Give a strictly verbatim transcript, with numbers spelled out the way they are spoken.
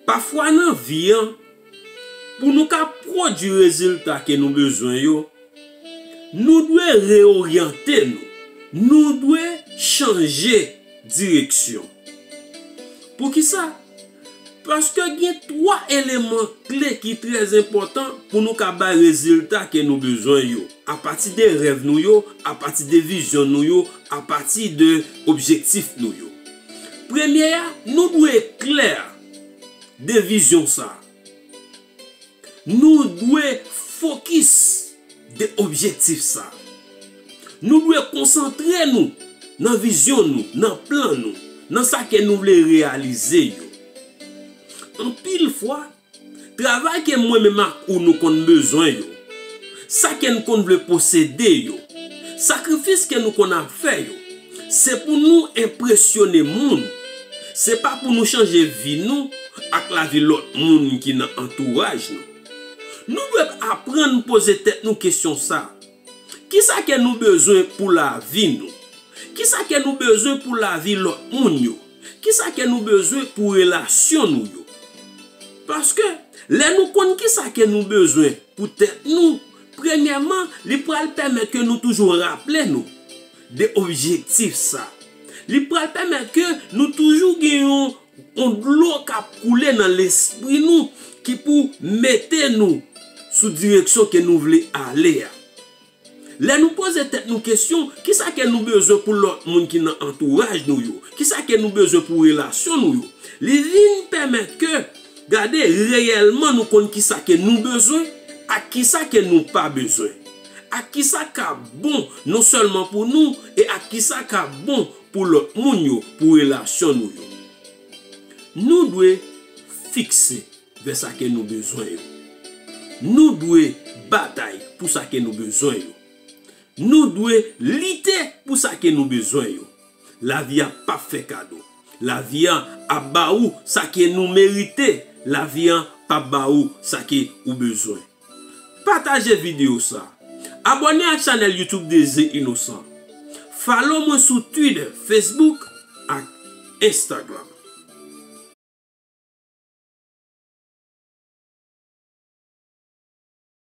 Pafwa nan vi an, pou nou ka pwodui rezilta ke nou bezwen yo, nou dwe reoryante nou. Nou dwe chanje direksyon. Poukisa? Paske gen twa eleman kle ki trè enpòtan pou nou ka bay rezilta ke nou bezwen yo, apati de rèv nou yo, apati de vizyon nou yo, apati de objektif nou yo. Premye a, nou dwe klè de vizyon sa. Nou dwe fokis de objektif sa. Nou dwe konsantre nou nan vizyon nou, nan plan nou, nan sa ke nou vle reyalize yo. Anpil fwa, travay ke mwen menm ak ou nou konn bezwen yo, sa ke n konn vle posede yo, sakrifis ke nou konn ap fè yo, se pou nou enpresyone moun. Se pa pou nou chanje vi nou ak lavi lòt moun ki nan antouraj nou. Nou dwe aprann poze tèt nou kesyon sa. Kisa ke nou bezwen pou lavi nou? Kisa ke nou bezwen pou lavi lòt moun yo? Kisa ke nou bezwen pou relasyon nou yo? Paske lè nou konn kisa ke nou bezwen pou tèt nou, premyèman, li pral pèmèt ke nou toujou raple nou de objektif sa. Li pral pèmèt ke nou toujou gen yon, yon dlo k ap koule nan lespri nou ki pou mete nou sou direksyon ke nou vle ale a. Lè nou poze tèt nou kesyon, kisa ke nou bezwen pou lòt moun ki nan antouraj nou yo? Kisa ke nou bezwen pou relasyon nou yo? Li vin pèmèt ke, gade, reyèlman nou konn kisa ke nou bezwen ak kisa ke nou pa bezwen. Ak kisa k ap bon non sèlman pou nou, e ak kisa k ap bon pou lòt moun yo, pou relasyon nou yo. Nou dwe fikse vè sa ke nou bezwen yo. Nou dwe batay pou sa ke nou bezwen yo. Nou dwe lite pou sa ke nou bezwen yo. Lavi a p ap fè kado. Lavi a ap ba ou sa ke nou merite. Lavi a p ap ba ou sa ke ou bezwen. Pataje videyo sa. Abòne ak chanèl YouTube Désir Innocent. Follow mwen sou Twitter, Facebook ak Instagram.